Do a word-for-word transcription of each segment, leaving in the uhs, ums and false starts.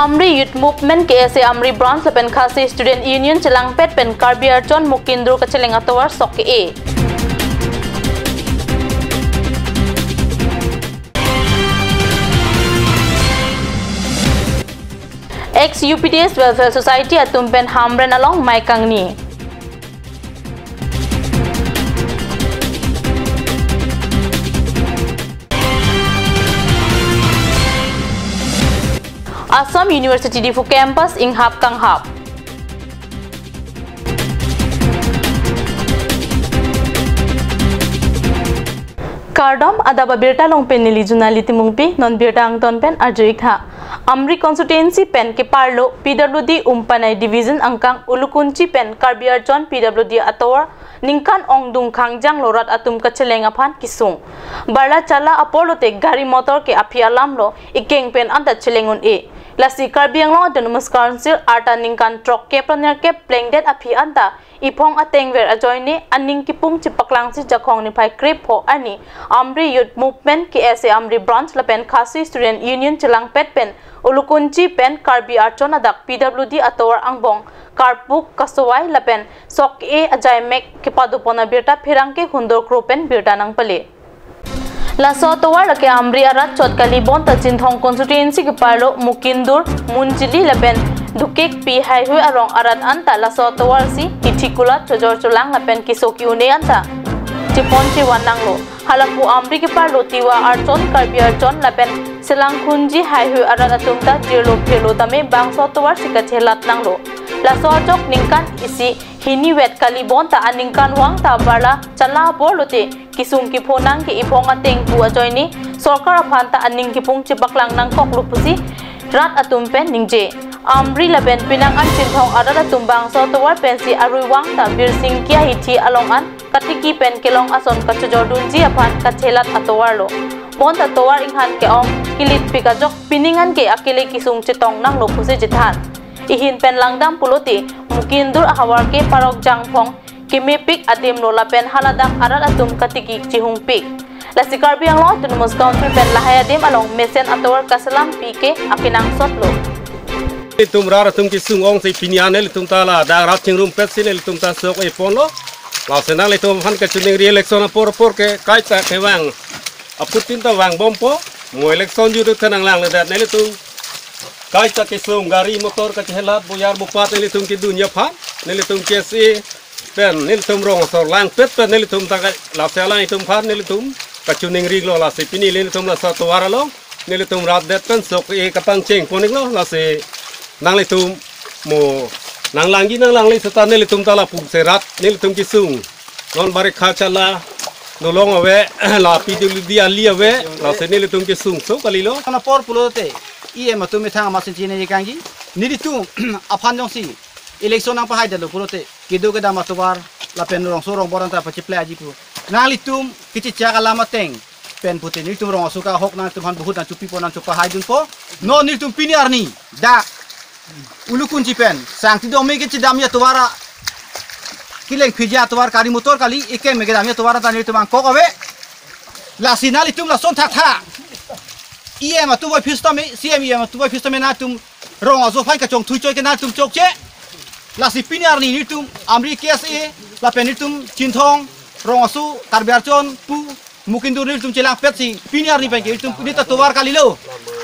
Amri Youth Movement K S A Amri Branch lapen Khasi Student Union chelangpet pen Karbi Archon Mukindur kacheleng atovar sok ke-e. Ex U P D S Welfare Society atum pen Hamren along mei kangni. Assam University Diphu Campus inghap kanghap. Kardom, adap abirta along pen neli Junali Timungpi, non birta angton pen arju-ik tha. Amri constituency pen keparlo P W D Umpanai Division angkang Ulukunchi pen Karbi Archon P W D atovar ningkan ongdung khangjang lo rat atum kacheleng aphan kesung. Barla chala apor lote gari motor ke aphi alam lo ikeng pen anta cheleng un-e. Lasi Karbi Anglong Autonomous Council arta ningkan throk kep ra nerkep plengdet aphi anta iphong atengver ajoine aning kipung chepaklangsi Jakhong niphai krepho arni Amri Youth Movement K S A Amri Branch lapen Khasi Student Union chelangpet pen Ulukunchi pen Karbi Archon adak P W D atovar angbong karpuk kasovai lapen sok e ajai mek kepadopon abirta pherangke Hundor Kro pen birta nangpale. Laso atovar lake Amri arat chot kali bonta Chinthong constituency keparlo Mukindur, Munjili lapen Dukekpi haihui arong arat anta laso atovar si kithi kulat chojor cholang lapen keso ki-un-e anta chepon chevan nanglo. Halapu Amri keparlo Tiwa Archon, Karbi Archon lapen Selangkhunji haihui arat atum ta jirlo phirlo tame bangso atovar si kachelat nanglo. Laso ajok ningkan isi hini vet kali bonta aningkanvang ta barla chala apor lote kesung kepho nang ke iphong ateng pu ajoine sorkar aphan ta aning kipung chepaklang nangkoklo pusi rat atum pen ningje. Amri lapen penang an Chinthong arat atum bangso atovar pensi aruivang ta Birsingki ahithi along an katiki pen kelong ason kachojordunji aphan kachelat atovar lo. Bonta tovar inghan ke-ong kilitpik ajok pining an ke akele kesung chetong nanglo pusi chethan. Ihin pen langdam pulote Mukindur ahavar ke parok jangphong kemepik adim lo lapen haladak arat atum katiki chihungpik. Lasi Karbi Anglong Autonomous Council pen lahai adim along mesen atovar kaselampi ke akenangsot lo. Itum rat atum kesung ongsi pini an nelitum ta ladak rat chingrumpetsi nelitum ta sok e ponlo. Lasi nanglitum aphan kachiningri election apor apor ke kaita kevang aputin ta vangbompo. Mo election judut ta nanglangledet nelitum kaita kesung gari motor kachelat boyar bopat nelitum kedunji aphan nelitum K S A pen nelitum rong asor langpet pen nelitum ta ka-, lasi alanglitum aphan nelitum kachiningrilo lasi pini nelitum laso atovar along nelitum rat det pen sok e kapangcheng pon-iklo lasi nanglitum mo nanglangji nanglangli seta nelitum ta lapu se rat nelitum kesung. Non barikha chala dolong ave la P W D ali ave lasi nelitum kesung so kalilo. Apor pulote E M atum methang amatsi chini kangji nelitum aphan jongsi election nangpahaidetlo pulote kedo kedam atovar lapen rongso rongbor anta pachiple aji pu. Nanglitum kichichak alam ateng pen pute nelitum rong aso ke ahok nangtum aphan bahut nangchopipon nangchopahaidunpo. Non nelitum pini arni dak Ulukunchi pen Sangti Dome kechedamji atovar a-, kelengphiji atovar gari motor kali ikeng me kedamji atovar anta nelitum angkok ave. Lasi nanglitum lason thaktha E M atum office tame, C M E M atum office tame nangtum rong aso aphan kachongthui choi ke nangtum chokche. Lasi pini arni nelitum Amri K S A lapen nelitum Chinthong rong aso Karbi Archon pu Mukindur nelitum chelangpetsi pini arni pen ke nelitum neta tovar kalilo.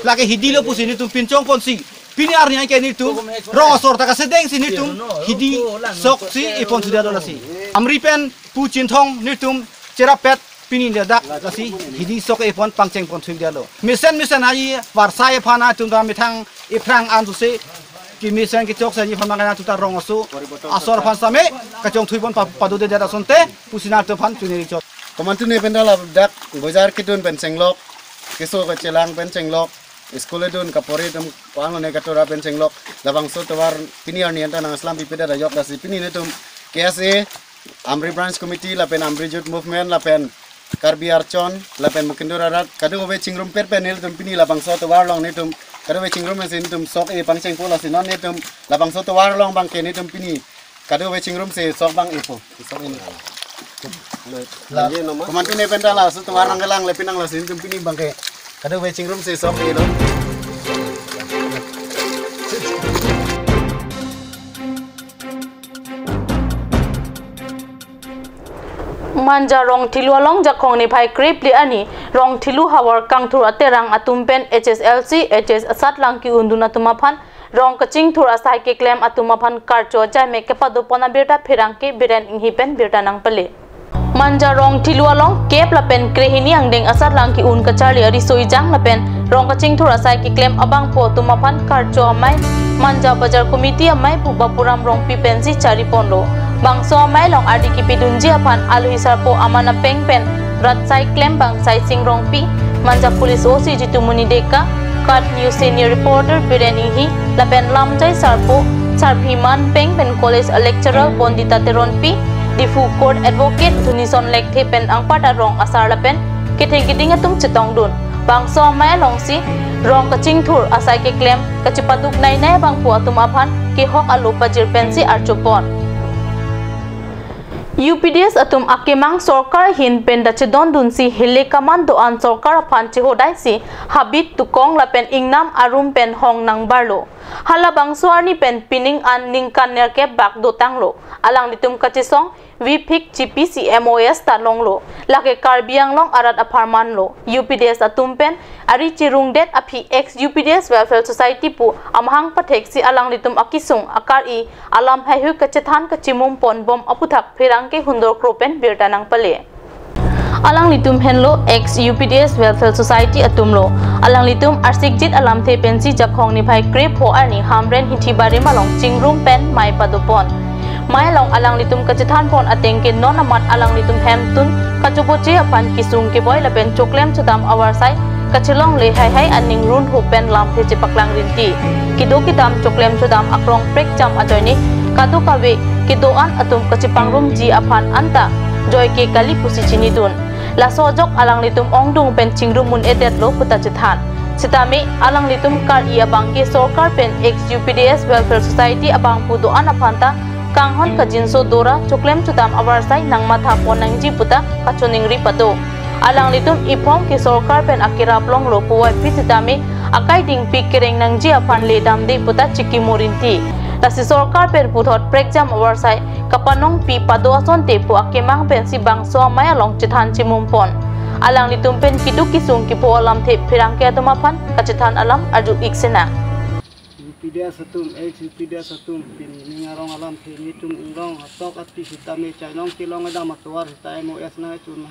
Lake hidi lo pusi nelitum pinchong ponsi pini arni anke nelitum rong asor ta kasedengsi nelitum hidi soksi ipon sudah lo lasi. Amri pen pu Chinthong nelitum cherapet pini ladak lasi hidi sok ipon pangcheng pon sudah lo. Mesen mesen aji varsai aphan atum ta methang iphrang an suse kemesen kechokche ji aphan mangana tuta rong aso asor aphan same kachongthui pon pa-, padodedet asonte pusi nangtum aphan chiningri chot. Komantu ne pen ta ladak bojar kedun pen chenglok, keso kachelang pen chenglok, school edun kapori atum ko-an lone katora pen chenglok, labangso tovar pini arni anta nangselampipedet ajok lasi pini nelitum K S A Amri Branch Committee lapen Amri Youth Movement lapen Karbi Archon lapen Mukindur arat kadokave chingrumpet pen nelitum pini labangso tovar along nelitum kadokave chingrum si nelitum sok e pangchengpo lasi non nelitum labangso tovar along abangke nelitum pini kadokave chingrumsi sok abang epo. Sok e. La, komantu ne pen ta laso tovar nangkelang le pinang lasi nelitum pini abangke kadokave chingrumsi sok elo. Manja Rongthilu along Jakhong niphai krepli arni Rongthilu havar kangthur aterang atum pen H S L C, H S asatlang ke-undun atum aphan rong kachingthur asai keklem atum aphan karcho ajaimek kepadopon abirta pherangke Biren Inghi pen birta nangpale. Manja Rongthilu along kep lapen krehini angdeng asatlang ke-un kacharli ariso ejang lapen rong kachingthur asai keklem abangphu atum aphan karcho amei Manja Bajar Committee amei pu Bapuram Rongpi pensi chariponlo. Bangso amei along ardi kepidunji aphan alohi sarpo aman apeng pen rat sai klem bang Saising Rongpi, Manja Police O C Jitumuni Deka, KAT News senior reporter Biren Inghi, lapen lamjai sarpo sarpi man peng pen college lecturer Bondita Teronpi, Diphu Court Advocate Dhunison Lekthe pen anparta rong asar lapen ketheng keding atum chetongdun. Bangso amei alongsi rong kachingthur asai keklem kachepaduk nainai abangphu atum aphan kehok alo pajir pensi archopon. U P D S atum akemang sorkar ahin pen ta chedondunsi hele kaman do-an sorkar aphan chehodaisi habit tukong lapen ingnam arum pen hong nangbarlo. Halabangso arni pen pining an ningkan nerkep bak dotanglo. Alanglitum kachesong vipik G P C M O S ta longlo. Lake Karbi Anglong arat apharmanlo. U P D S atum pen ari chirungdet aphi ex U P D S Welfare Society pu amahang patheksi alanglitum akesung akar-i alam haihui kachethan kachimum ponbom aputhak pherangke Hundor Kro pen birta nangpale. Alanglitum henlo ex U P D S Welfare Society atumlo. Alanglitum arsikjit alamthe pensi Jakhong niphai krepho arni Hamren hithi barim along chingrum pen mei padopon. Mei along alanglitum kachethanpon ateng ke non amat alanglitum hemtun kachoboche aphan kesung keboi lapen choklem chodam avarsai kachelongle haihai aning runho pen lamthe chepaklang rinti. Kedo kedam choklem chodam akrong prekjam ajoine kadokave kedo-an atum kachepangrumji aphan anta joike kali pusi chinidun. Laso ajok alanglitum ongdung pen chingrum un-edetlo puta chethan. Sitame alanglitum kar-i abangke sorkar pen ex U P D S Welfare Society abangphu do-an aphanta kanghon kajinso dora choklem chodam avarsai nangmathapon nangji puta kachiningri pado. Alanglitum iphong ke sorkar pen akerap longlo puvoiphit sitame akai dingpi kereng nangji aphan ledamde puta chikimo rinti. Lasi sorkar pen puthot prekjam avarsai kapanongpi pado asonte pu akemang pensi bangso amei along chethan chimumpon. Alanglitum pen keduk kesung kepho alamthe pherangke atum aphan kachethan alam arju-ik sinang. U P D S atum, ex U P D S atum, pini ning arong alamthe nelitum inglong atok ati sitame chainong kelong kedam atovar sita M O S nangchun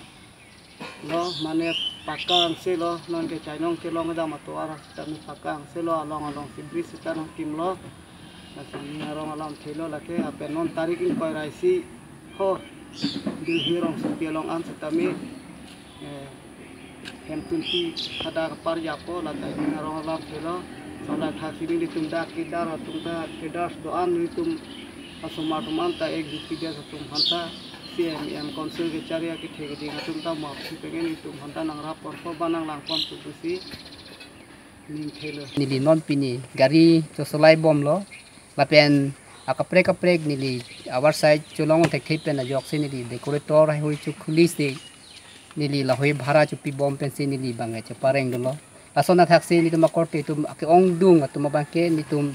lo, mane pakka angse lo, non ke chainong kelong kedam atovar sitame pakka angse lo, along alongsi bridge sita nangkimlo. Lasi ning arong alamthe lo lake, lapen non tarik ingkoi ra isi ho Delhi rongsopi along an sitame, eh, hemtunpi kada kaparjapo, lata ning arong alamthe lo. Sala thaksi nelitum dak kedar atum ta kedar do-an nelitum asomar atum anta ex U P D S atum aphanta C M M council kechari akethe keding atum ta mapsi pengen nelitum aphanta nangrapponpo ba nanglangponpo pusi ningthelo. Neli non pini gari chosolai bomlo. Lapen akaprek kaprek neli avarsai cholong thekthe pen ajoksi neli decorator haihui chokhulisti neli lahoi bhara chopibom pensi neli bang chepareng dunlo. Lason athaksi nelitum akorte atum ake-ongdung atum abangke nelitum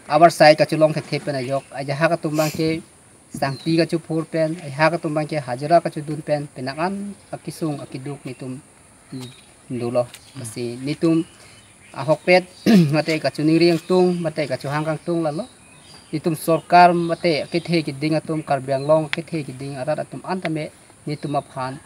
avarsai kacholong thekthe pen ajok ajahak atum abangke sangti kachophur pen, ajahak atum abangke hajira kachodun pen, penang an akesung akeduk nelitum, mm, dolo. Lasi nelitum ahokpet mate kachiningri kangtung, mate kachohang kangtung lalo. Nelitum sorkar mate kethe keding atum, Karbi Anglong kethe keding arat atum an tame nelitum aphan,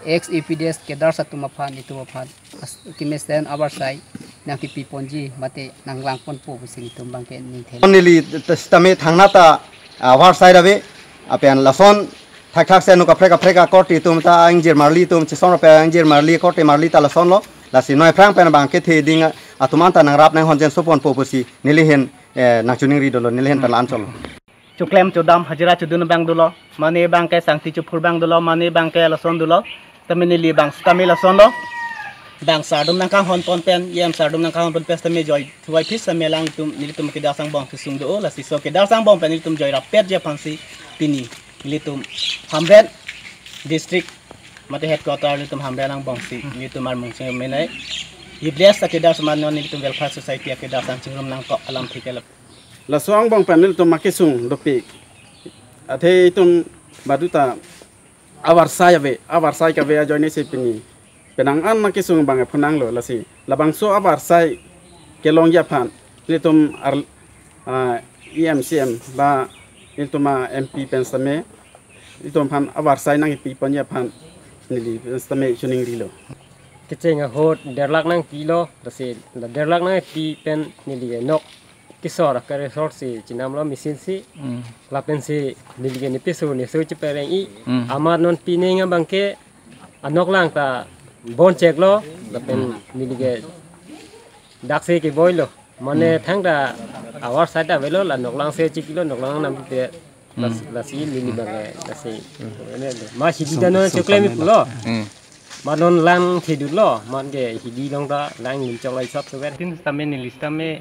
ex U P D S cadres atum aphan, nelitum aphan as-, kemesen avarsai nangkepiponji mate nanglangponpo pusi nelitum abangke ningthelo. Neli sitame thangnat ta avarsai dave, lapen lason thakthak si non kaprek kaprek akorte atum ta ingjir marli atum chesong rape ingjir marli akorte marli ta lasonlo. Lasi noi aphrang pen abang kethe keding atum anta nangrap nanghonjen soponpo pusi neli ahin, eh, nangchiningri dolo, neli ahin ta la-anchotlo. Choklem chodam hajira chodun abang dolo, mane abangke sangti chophur abang dolo, mane abangke lason dolo. Tame neli bang sitame lasonlo. Bang sardom nangkanghonpon pen, E M sardom nangkanghonpon pen sitame joi thuai phis sitame alangtum nelitum kedas angbong kesung do, lasi laso kedas angbong pen nelitum joi rappetji aphansi pini nelitum Hamren district mate headquarter nelitum Hamren angbongsi nelitum armung chengmenai. Iblias akedas man non nelitum welfare society akedas an chingrum nangkok alamthe ke lap. Laso angbong pen nelitum akesung dopik. Athe itum baduta Avarsai ave, avarsai kave ajoine si pini penang an akesung abang phu nanglo lasi. Labangso avarsai kelongji aphan nelitum ar, ah, E M C M ba nelitum a-M P pen sitame nelitum aphan avarsai nangkepi ponji aphan neli pen sitame choningrilo. Kecheng ahut derlak nangpilo, lasi la derlak nangpi pen neli ke nok kesor aka resort si chinamlo machine si. Hmm. Lapen si neli ke ne piso ne so chepereng-i. Hmm. Amat non pining abang ke anoklang ta bon cheklo, lapen, hmm, neli ke dak si keboilo. Mane, hmm, thangta avarsai ta avelo, la noklang si chikilo, noklang nam te. Las-, hmm, lasi neli abang ke, lasi. Hmm. Ma hidi, sung-, ta non sung choklem kami pulo. Hmm. Ma non lang thedunlo, man ke hidi along ta lang lun choklo isap sugar. Tin sitame neli sitame,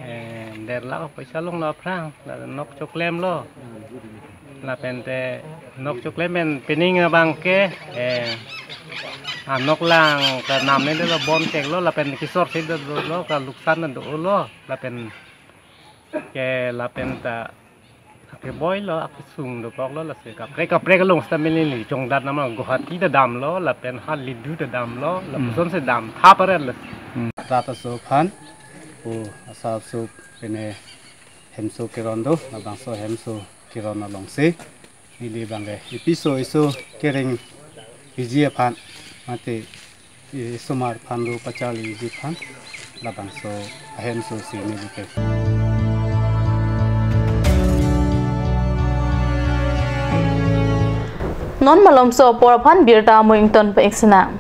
eh, derlak paisa longlo aphrang, la nok choklemlo. Lapen te nok choklem pen pining abang ke, eh, anoklang ta nam ne lo bon cheklo, lapen kesor si dolo, kaluksan dolo, lapen ke lapen ta keboilo, akesung dokoklo, lasi kaprek kaprek along sitame neli jongdat namlo, Guwahati ta damlo, lapen Halidu ta damlo, la, hmm, puson si dam tha paren lo. Hmm. Rat aso aphan, o asap so pene hemso keron do, labangso hemso keron alongsi neli abang ke episo iso kereng piji aphan, mate isomar aphan do pacharliji aphan labangso ahemso si neli ke. Non malomso apor aphan birta amuington pa-iksina.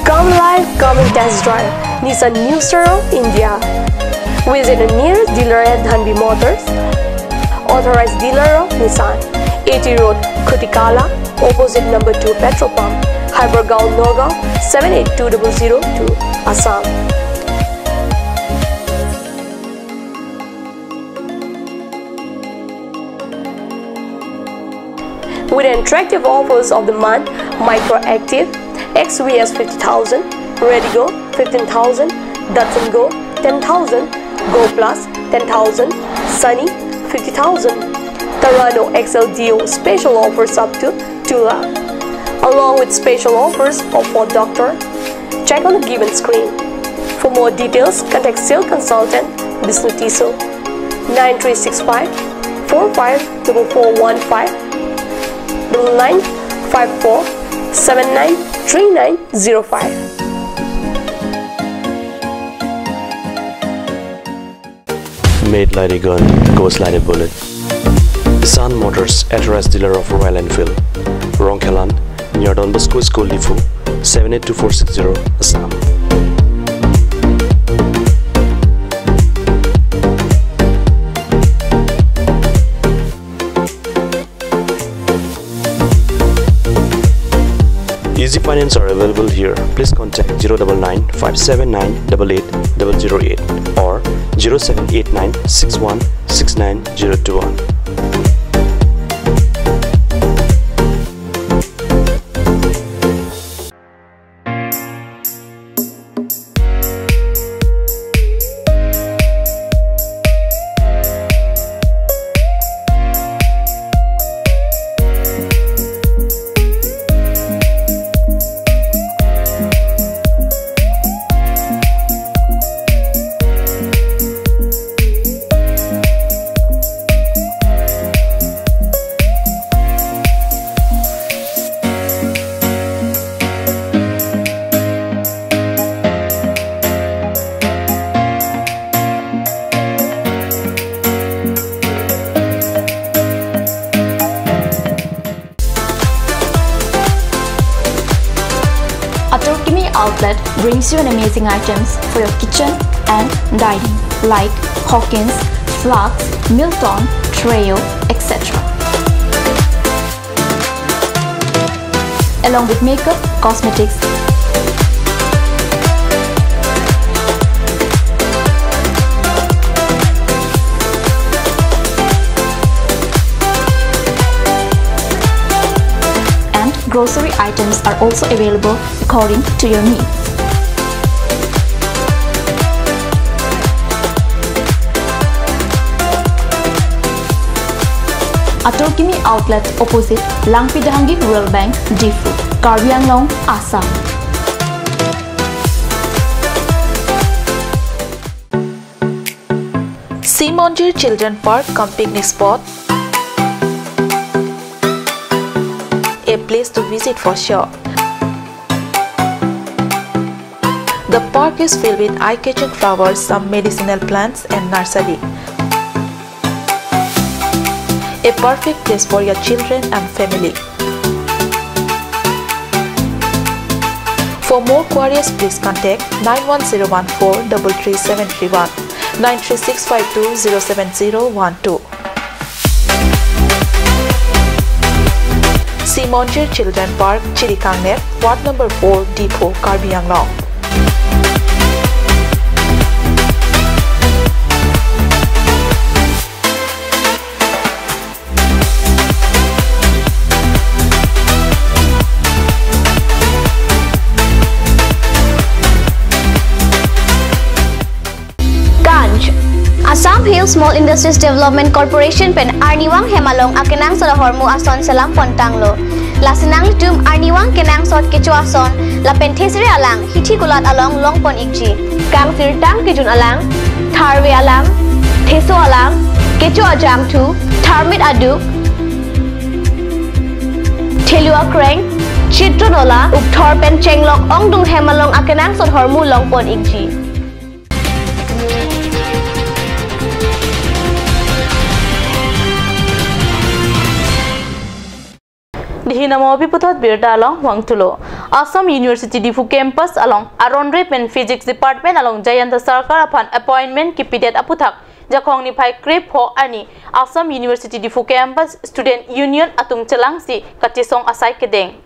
Come live, come and test drive Nissan New Star of India. Visit the nearest dealer at Dhanvi Motors, authorized dealer of Nissan, A T Road, Khutikala, opposite number two petrol pump, Hypergaon, Nagaon, seven eight two double zero two, Assam. With attractive offers of the month, Micra Active, X V S fifty thousand, Redigo fifteen thousand, Datsun Go ten thousand, Go Plus ten thousand, Sunny fifty thousand, Terrano X L D O special offers up to two lakh, along with special offers of Ford Doctor. Check on the given screen. For more details, contact sales consultant Bishnu Tisso, nine three six five four five double four one five, double nine five four seven nine three nine zero five. Made like a gun, goes like a bullet. Sun Motors, authorized dealer of Royal Enfield, Rongkhelan, near Don Bosco School, Diphu, seven eight two four six zero, Assam. Easy finance are available here. Please contact zero double nine five seven nine double eight double zero eight or zero seven eight nine six one six nine zero two one. Atur Kimi Outlet brings you an amazing items for your kitchen and dining, like Hawkins, flasks, Milton, Treo, et cetera. Along with makeup, cosmetics, and grocery items are also available according to your needs. Atur Kimi Outlet, opposite Langpidahanggi Rural Bank, Diphu, Karbi Anglong, Assam. Simonjir Children Park cum picnic spot, a place to visit for sure. The park is filled with eye-catching flowers, some medicinal plants and nursery. A perfect place for your children and family. For more queries, please contact nine one zero one four double three seven three one, nine three six five two zero seven zero one two. Simonjir Children Park, Chirikangner, Ward number four, Diphu, Karbi Anglong. Ganj. Assam Hill Small Industries Development Corporation pen arnivang hem along akenangsot ahormu ason selam pontanglo. Lasi nanglitum arnivang kenangsot kecho ason lapen thesere alang hithi kulat along longpon ikji. Kangsirtang kejun alang, tharve alang, theso alang, kecho ajangthu, tharmit aduk, thelu akreng, chitro nola, ukthor pen chenglok ongdung hem along akenangsot ahormu longpon ikji. Dihi namo pi puthot birta along vangthulo. Assam University Diphu Campus along aron re pen Physics Department along Jayanta Sarkar aphan appointment kipidet aputhak Jakhong niphai krepho arni Assam University Diphu Campus Student Union atum chelangsi kachesong asai kedeng.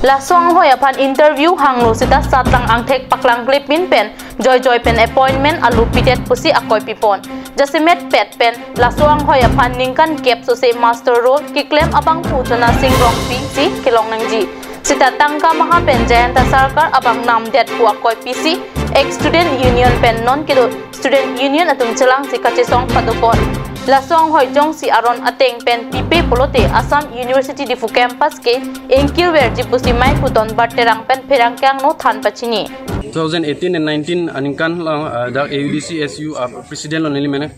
Laso anghoi aphan interview hanglo seta satlang angthek paklang klepin pen joijoi pen appointment alu pidet pusi akoi pipon. Jasemet pet pen laso anghoi aphan ningkan kep sose master role keklem abangphu Jonasing Rongpi si kelong nangji. Seta tangka maha pen Jayanta Sarkar abang namdet pu akoi pisi ex student union pen non kedo Student Union atum chelangsi kachesong padopon. Laso anghoi jongsi aron ateng pen pipe pulote Assam University Diphu Campus ke ingkirverji pusi maiphu Donbar Terang pen pherangke angno than pachini. Two thousand eighteen and nineteen aningkan along, uh, dak A U D C S U, uh, president lo neli mene,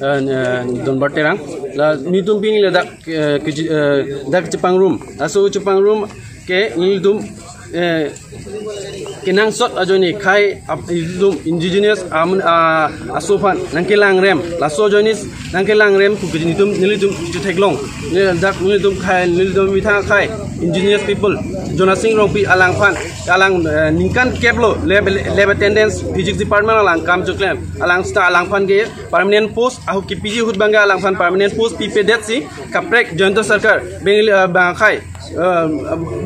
uh, uh, Donbar Terang. La nelitum pini la dak, uh, keji-, uh, dak chepangrum. Laso chepangrum ke nelitum, eh, kenangsot ajoine khai ap-, ilitum indigenous amun, ah, aso aphan nangkelangrem. Laso ajoine nangkelangrem pu keji nelitum, nelitum chetheklong. Ne dak nelitum khai, nelitum mitha khai indigenous people Jonasing Rongpi alangphan, alang, eh, ningkan kep lo lab, lab attendance Physics Department along kam choklem. Alang seta alangphan ke permanent post ahut kipiji ahut abangke alangphan permanent post pipedetsi kaprek Jayanta Sarkar Bengali, eh, bang khai, eh,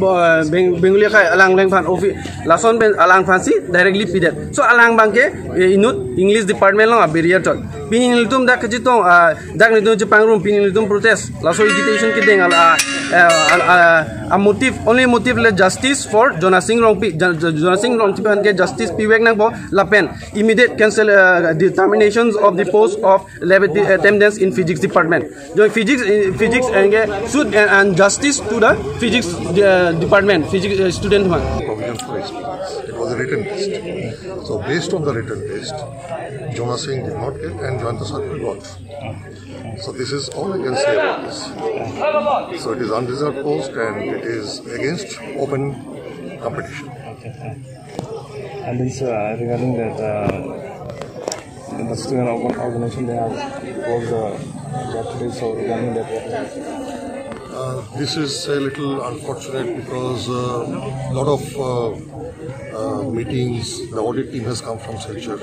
bo-, eh, Beng-, Bengali khai alang lengphan office lason pen alangphansi directly pidet. So alang abangke, eh, inut English department along abiri chot. Pini nelitum dak kachetong, ah, dak nelitum chepangrum, pini nelitum protest. Laso agitation kedeng ala, ah, eh, ala, ah, a motive, only motive le justice for Jonasing Rongpi. Jon-, Jon-, Jonasing Rongpi aphan ke justice pivek nangpo lapen immediate cancel, uh, determinations of the post of lab att-, attendance in Physics Department. Join Physics, uh, Physics and, uh, should, uh, and justice to the Physics, uh, Department, Physics, uh, student one. Provision for experience. It was a written test. So based on the written test, Jonasing did not get and Jayanta Sarkar got. So this is all I can say about this. So it is unreserved post and it is against open competition. Okay, fine. And this, uh, regarding that, uh, the student organ-, organization, they have closed the job today, so regarding that, what is it? Uh, this is a little unfortunate because a lot of, uh, uh, meetings, the audit team has come from Silchar.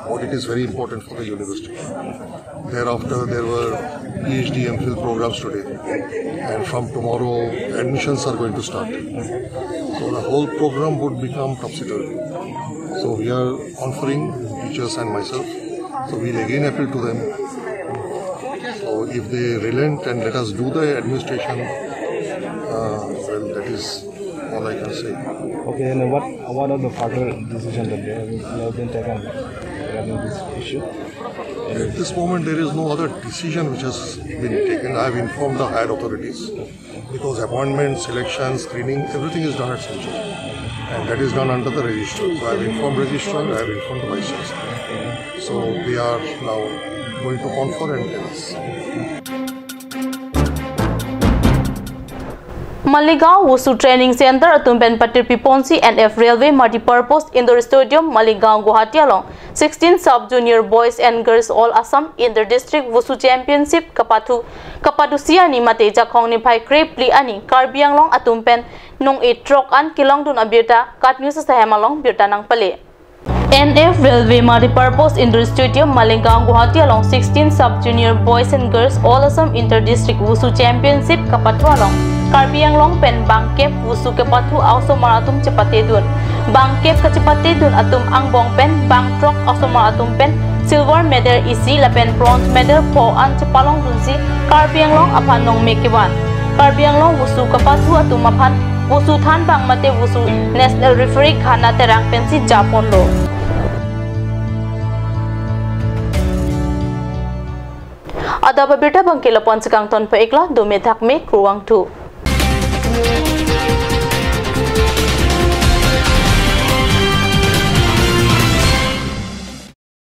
Audit is very important for the university. Thereafter, there were P H D M Phil programs today, and from tomorrow, admissions are going to start. So the whole program would become topsy-turvy. So we are conferring, teachers and myself. So we'll again appeal to them. So if they relent and let us do the administration, uh, well, that is all I can say. Okay, and what, what are the further decisions that they have, they have been taken regarding this issue? At this moment, there is no other decision which has been taken. I have informed the higher authorities because appointment, selection, screening, everything is done at Silchar. And that is done under the registrar. So I have informed registrar, I have informed the vice chancellor. So they are now going to confer and tell us. Maligaon Wushu Training Center atum pen patirpi ponsi N F Railway Multipurpose Indoor Stadium, Maligaon, Guwahati along sixteen Sub Junior Boys and Girls All Assam Inter District Wushu Championship kapathu, kapathusi arni mate Jakhong niphai krepli arni Karbi Anglong atum pen nong-e throk an kelongdun abirta KAT News ahem along birta nangpale. N F Railway Multipurpose Indoor Stadium, Maligaon, Guwahati along sixteen Sub Junior Boys and Girls All Assam Inter District Wushu Championship kapathu along Karbi Anglong pen bangkep Wushu kapathu osomar atum chepatedun. Bangkep kachepatedun atum angbong pen bangthrok osomar atum pen silver medal isi lapen bronze medal pho an chepalongdunsi Karbi Anglong aphan nongmek kevan. Karbi Anglong Wushu kapathu atum aphan Wushu thanbang mate Wushu National Referee Ghana Terang pensi japonlo. Adap abirta abangke lapu-an si kangton pon-iklo, dome thakme, kurvangthu.